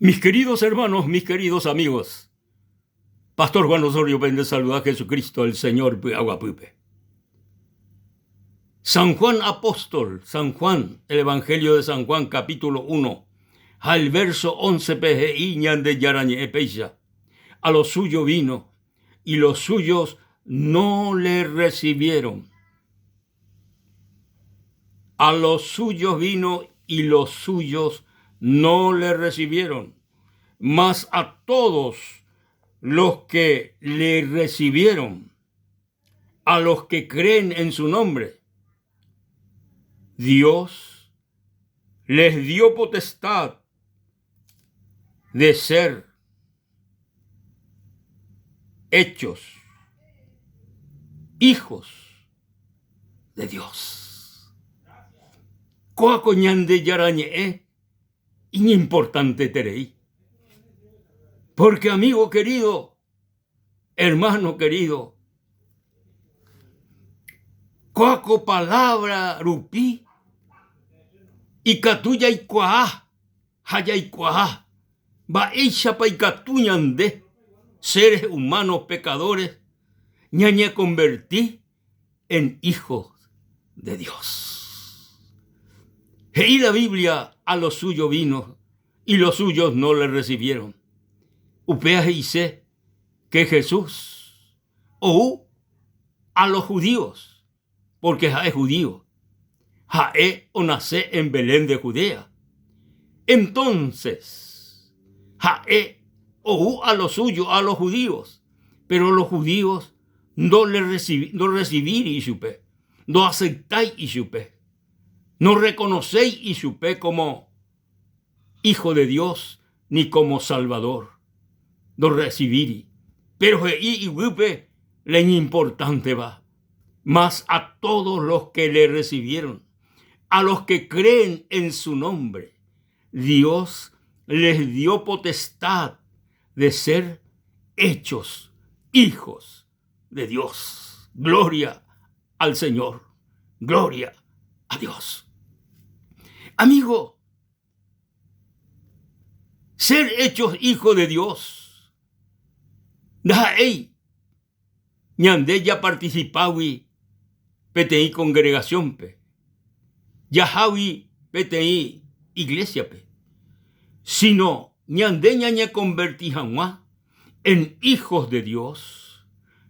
Mis queridos hermanos, mis queridos amigos, Pastor Juan Osorio pende saluda Jesucristo el Señor py'aguapýpe. San Juan apóstol, San Juan, el Evangelio de San Juan capítulo 1, ha el verso 11 pe he'i Ñandejára ñe'ẽ péicha, A lo suyo vino, y los suyos no le recibieron. A los suyos vino y los suyos no le recibieron. Mas a todos los que le recibieron, a los que creen en su nombre, Dios les dio potestad de ser hechos hijos de Dios. Kóa ko Ñandejára ñe'ẽ iñimportanteterei. Porque amigo querido, hermano querido, kóa ko palabra rupi ikatu jaikuaa ha jaikuaa mba'éichapa ikatu ñande, seres humanos pecadores, ñañekonverti en hijos de Dios. He'i la Biblia a los suyos vino y los suyos no le recibieron. Upéva he'ise que Jesús ou a los judíos, porque ha'e judío. Ha'e onase en Belén de Judea. Entonces, ha'e ou a los suyos, a los judíos, pero los judíos no le recibi, no recibíri ichupe, no aceptáis ichupe, no reconocéis ichupe como Hijo de Dios ni como Salvador. No recibíri. Pero he'i iguýpe la iñimportánteva, Mas a todos los que le recibieron, a los que creen en su nombre, Dios les dio potestad de ser hechos hijos de Dios. Gloria al Señor. Gloria a Dios. Amigo, ser hechos hijos de Dios ndaha'éi ñande japarticipágui peteĩ congregación-pe, jahágui peteĩ iglesia-pe, sino ñande ñañekonverti hag̃ua en hijos de Dios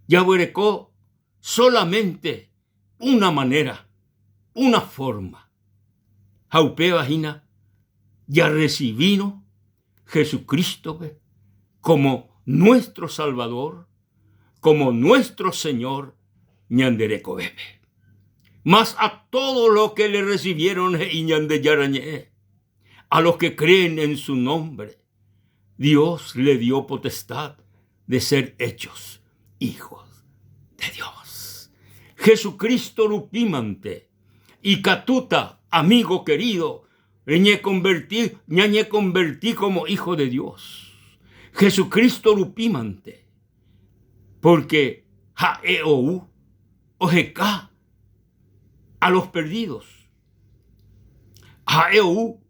jaguereko solamente una manera, una forma, ha upéva hína jarrecibírõ Jesucristo-pe como nuestro Salvador, como nuestro Señor ñande rekovépe. Mas a todo lo que le recibieron he'i Ñandejára ñe'ẽ, a los que creen en su nombre, Dios le dio potestad de ser hechos hijos de Dios. Jesucristo rupímante ikatúta, amigo querido, reñeconverti, ñañeconverti como hijo de Dios. Jesucristo rupímante, porque ha'e ou oheka a los perdidos. Ha'e ou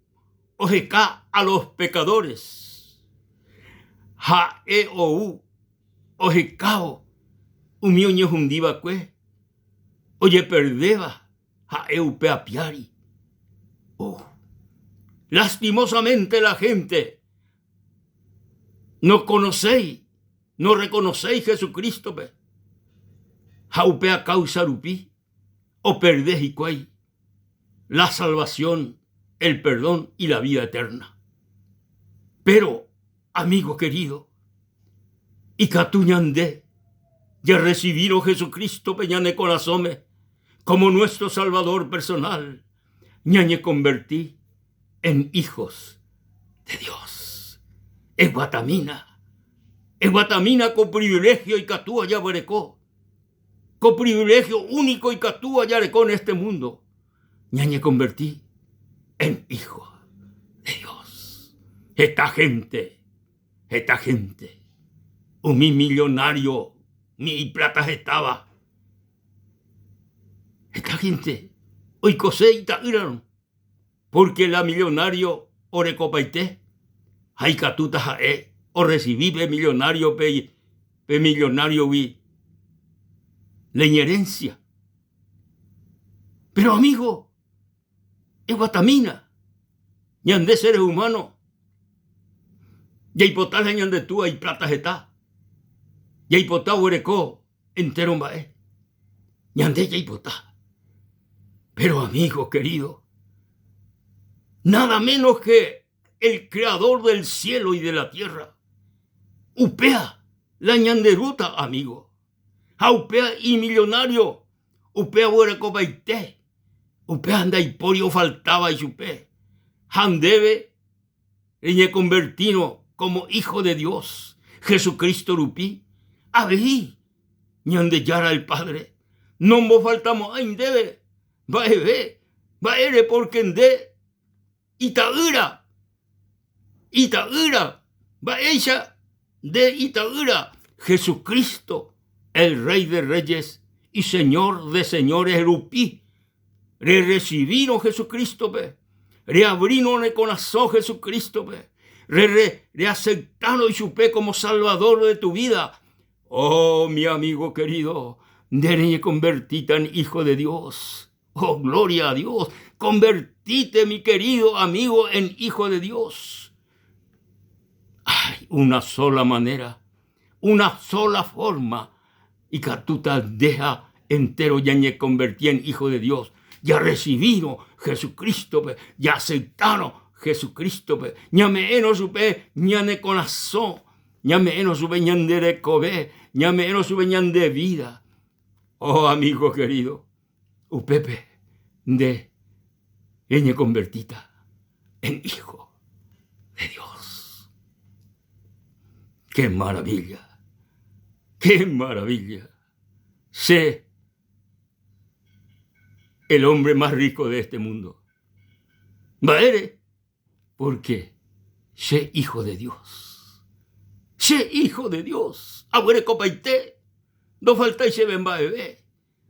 oheka a los pecadores. Ha'e ou ohekávo umi oñehundi va'ekue, ojeperdéva ha'e upe apiári. Oh, lastimosamente la gente no conocéi, no reconocéi Jesucristo-pe ha upe a causa rupi operde hikuái la salvación, el perdón y la vida eterna. Pero, amigo querido, ikatu ñande jarrecibírõ Jesucristo-pe ñane korasõme como nuestro Salvador personal, ñañekonverti en hijos de Dios. Eguatamína, eguatamína ko privilegio ikatúva jaguereko, ko privilegio único ikatúva jareko en este mundo, ñañekonverti en hijos de Dios. Heta gente, heta gente, umi millonario, mi iplata hetáva, heta gente oikose ita'ýrarõ, porque la millonario orekopaite. Ha ikatúta ha'e orresivi pe millonáriope pe millonáriogui la iñerénsia. Péro amígo, eguatamína, ñande seres humanos jaipota la ñande túa ipláta heta, jaipota oguereko entéro mba'e, ñande jaipota. Péro amígo kerído, nada ménos ke el Creador del cielo y de la tierra, upéa la ñande rúta amigo, ha upéa imillonario, upéa oguerekopaite, upéa ndaipóri ofaltáva ichupe, ha ndéve reñekonvertírõ como hijo de Dios Jesucristo rupi, avei Ñandejára el Padre nombofaltamo'ãi ndéve mba'eve, mba'ére pórke nde Ita'ýra, ita'ýra, mba'éicha nde ita'ýra Jesucristo, el Rey de Reyes y Señor de Señores rupi, rerrecibírõ Jesucristo-pe, reabrírõ ne korasõ Jesucristo-pe, reaceptárõ ichupe como Salvador de tu vida, oh, mi amigo querido, nde reñeconvertíta en hijo de Dios. Oh, gloria a Dios. Convertite, mi querido amigo, en hijo de Dios. Hay una sola manera, una sola forma. Ikatúta ndeha entero ñañeconverti en hijo de Dios. Jarrecibírõ Jesucristo-pe, jaaceptárõ Jesucristo-pe, ñame'ẽrõ chupe ñane korasõ, ñame'ẽrõ chupe ñande rekove, ñame'ẽrõ chupe ñande vida. Oh, amigo querido, upépe nde reñekonvertíta en hijo de Dios. ¡Qué maravilla! ¡Qué maravilla! Sé el hombre más rico de este mundo. Mba'ére? Porque che hijo de Dios. Che hijo de Dios. Aguerekopaite. Ndofaltái chéve mba'eve.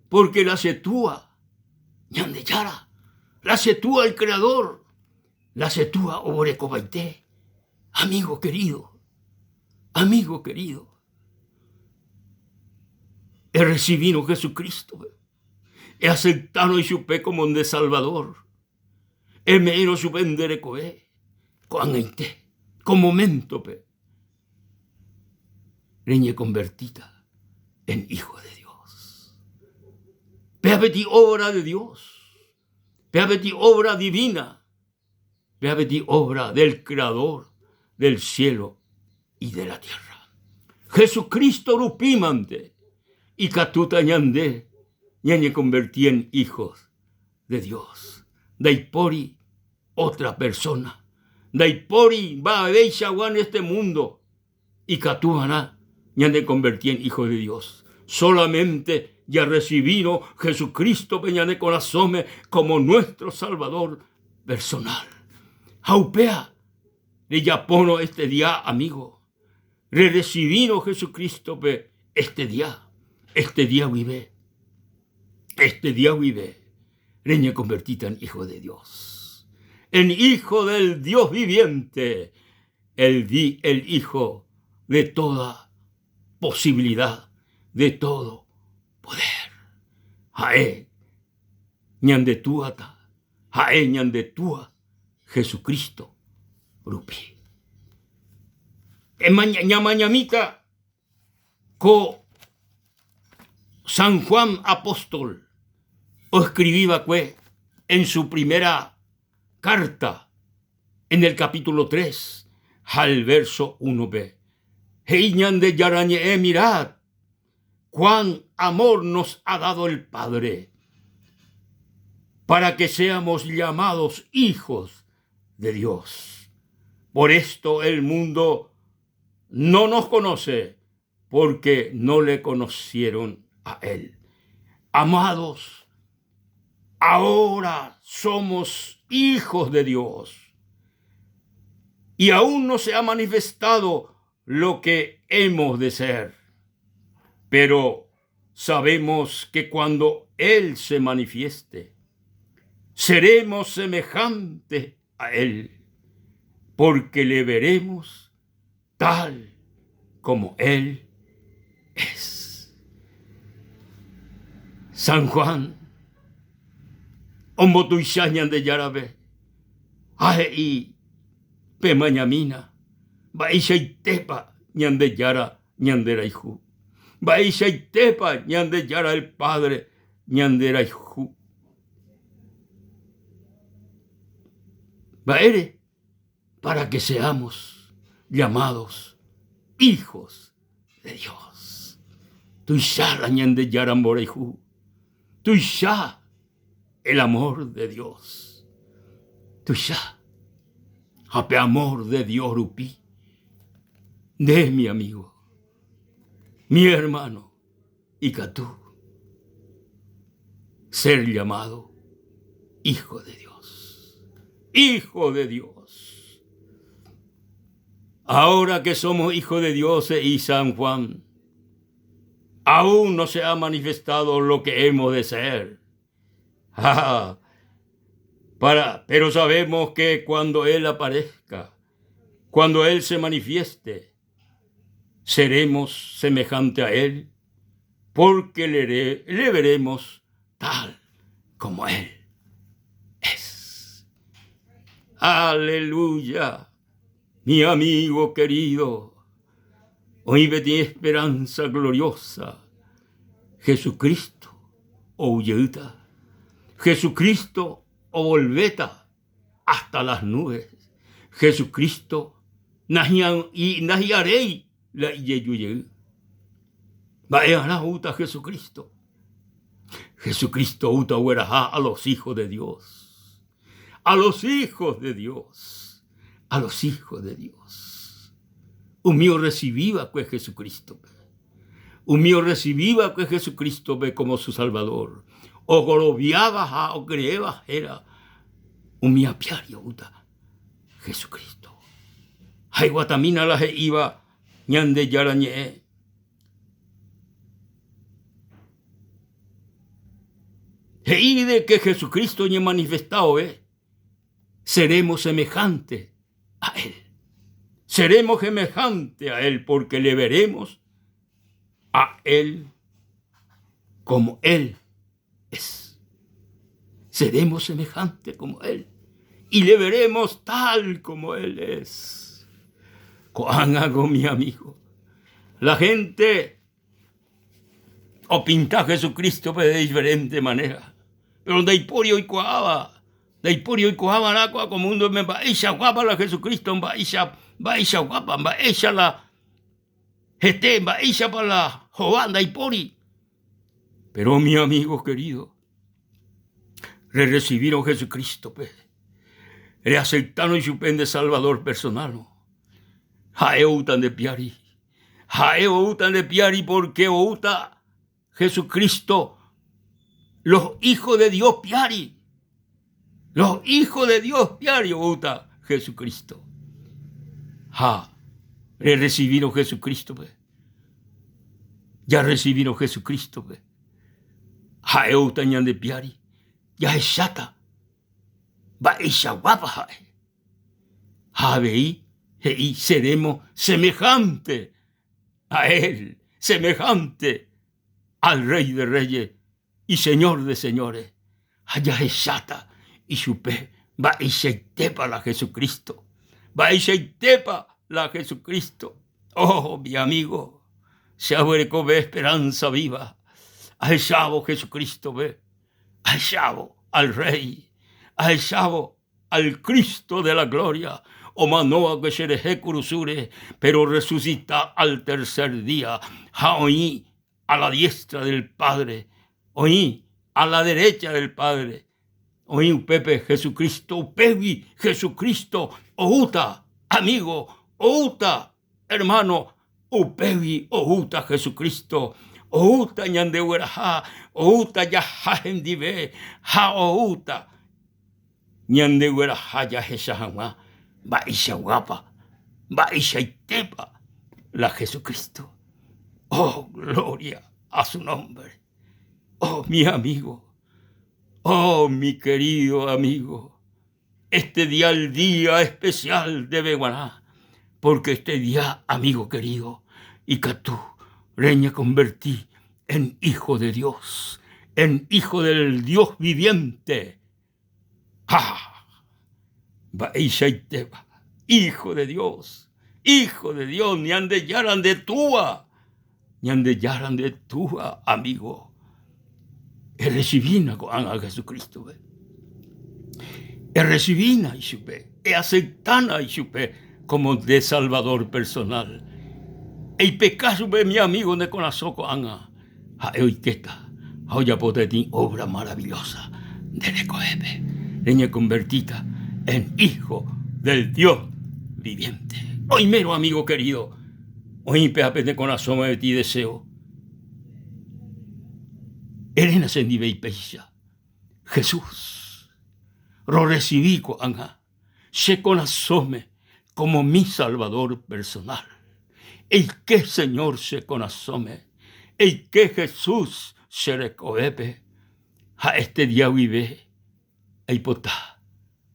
Porque la che túa Ñandejára, la che túa el Creador, la che túa oguerekopaite. Amigo querido, amigo querido, errecibírõ Jesucristo-pe, eaceptárõ ichupe como nde Salvador, Eme'ẽrõ chupe nde rekove ko'ag̃aite, ko moméntope, reñekonvertíta en hijo de Dios. Péa peteĩ obra de Dios, péa peteĩ obra divina, péa peteĩ obra del Creador del cielo y de la tierra. Jesucristo rupímante ikatúta ñande ñañekonverti en hijos de Dios. Ndaipóri otra persona, ndaipóri mba'evéichagua en este mundo ikatuva'erã ñanekonverti en hijo de Dios. Solamente jarrecibírõ Jesucristo-pe ñane korasõme como nuestro Salvador personal. Ha upéva rejapórõ este día, amigo, Rerecibírõ Jesucristo-pe este día, este día guive, este día guive reñeconvertíta en hijo de Dios, en hijo del Dios viviente, el, di, el hijo de toda posibilidad, de todo poder. Ha'e ñande Túata, ha'e ñande Túa Jesucristo rupi. Ñamañamíta ko San Juan apóstol oescribi va'ekue en su primera carta en el capítulo 3 ha el verso 1-pe. He'i Ñandejára ñe'ẽ, Mirad, cuán amor nos ha dado el Padre para que seamos llamados hijos de Dios. Por esto el mundo no nos conoce, porque no le conocieron a Él. Amados, ahora somos hijos de Dios y aún no se ha manifestado lo que hemos de ser. Pero sabemos que cuando Él se manifieste, seremos semejantes a Él, Porque le veremos tal como Él es. San Juan ombotuicha Ñandejárape ha he'i pemañamína mba'eichaitépa Ñandejára ñanderayhu. Mba'eichaitépa Ñandejára el Padre ñanderayhu. Mba'ére? Para que seamos llamados hijos de Dios. Tuicha la Ñandejára mborayhu, tuicha el amor de Dios, tuicha. Ha pe amor de Dios rupi, nde mi amigo, mi hermano, ikatu ser llamado hijo de Dios. Hijo de Dios. Ahora que somos hijos de Dios, y San Juan, aún no se ha manifestado lo que hemos de ser. Para, pero sabemos que cuando Él aparezca, cuando Él se manifieste, seremos semejante a Él, porque le, le veremos tal como Él es. Aleluya, mi amigo querido. Oĩ peteĩ esperanza gloriosa, Jesucristo ou jeýta. Jesucristo ovolvéta hasta las nubes. Jesucristo ndahi'aréi la ijeju jey. Mba'e'arã oúta Jesucristo? Jesucristo oúta ogueraha a los hijos de Dios. A los hijos de Dios. A los hijos de Dios. Umi orresivi va'ekue Jesucrístope. Umi orresivi va'ekue Jesucrístope como su Salvador, ogoroviáva ha okreéva héra umi apiári oúta Jesucristo. Ha iguatamína la he'íva Ñandejára Ñe'ẽ. He'i de que Jesucristo oñemanifesta'ove, seremos semejante a Él. Seremos semejante a Él porque le veremos a Él como Él es. Seremos semejante como Él y le veremos tal como Él es. Ko'ág̃a ko mi amigo, la gente opinta Jesucrístope de diferente manera, péro ndaipóri oikuaáva, ndaipóri oikuaávarã kóa ko múndope mba'eichaguápa la Jesucristo, mba'eicha, mba'eichaguápa, mba'éicha la hete, mba'éichapa la hova, ndaipóri. Péro mi amigo querido, rerresivírõ Jesucrístope, reaceptárõ ichupe nde Salvador personal-rõ, ha'e oúta nde piári. Ha'e oúta nde piári pórke oúta Jesucristo los hijos de Dios piári. Los hijos de Dios piári oúta Jesucristo. Ha rerresivírõ Jesucrístope, jarresivírõ Jesucrístope, ha'e oúta ñande piári, jahecháta mba'eichaguápa ha'e. Ha avei he'i seremos semejante a él, semejante al Rey de Reyes y Señor de Señores. Ha jahecháta ichupe mba'eichaitépa la Jesucristo, mba'eichaitépa la Jesucristo. Oh, mi amigo, che aguerekove esperanza viva ahechávo Jesucristo-pe, ahechávo al Rey, ahechávo Al Cristo de la gloria, omanóva'ekue cherehe kurusúre, péro orresusita al tercer día ha oĩ a la diestra del Padre, oĩ a la derecha del Padre, oĩ upépe Jesucristo, upégui Jesucristo oúta, amigo, oúta, hermano, upégui oúta Jesucristo, oúta ñandegueraha, oúta jaha hendive ha oúta Ñandegueraha jahecha hag̃ua mba'eichaguápa, mba'eichaitépa la Jesucristo. Oh, gloria a su nombre. Oh, mi amigo. Oh, mi querido amigo. Este día el día especial ndéve g̃uarã, porque este día amigo querido ikatu reñekonverti en hijo de Dios, en hijo del Dios viviente. Ha! Mba'eichaitépa, hijo de Dios, hijo de Dios, Ñandejára nde Túva, Ñandejára nde Túva, amigo. Errecibína ko'ág̃a Jesucristo-pe. Errecibína ichupe, eaceptána ichupe como nde Salvador personal. Eipeka chupe mi amigo nde korasõ ko'ág̃a. Ha'e oikéta ha ojapóta peteĩ obra maravillosa nde rekovépe, reñekonvertíta en hijo del Dios viviente. Oimérõ amigo querido, oĩ péva pende korasõme peteĩ deseo, eréna chendive péicha, Jesús, rorresivi ko'ág̃a che korasõme como mi Salvador personal. Eike Señor che korasõme, eike Jesús che rekovépe ha este día guive aipota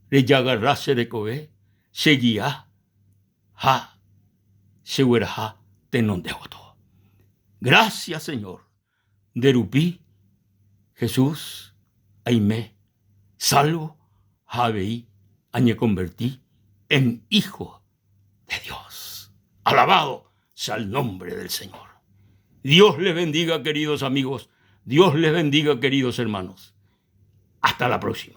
rejagarra che rekove, che guia ha chegueraha tenonde gotyo. Gracias Señor Nde rupi, Jesús, aime salvo ha avei añekonverti en hijo de Dios. Alabado sea el nombre del Señor. Dios les bendiga, queridos amigos. Dios les bendiga, queridos hermanos. Hasta la próxima.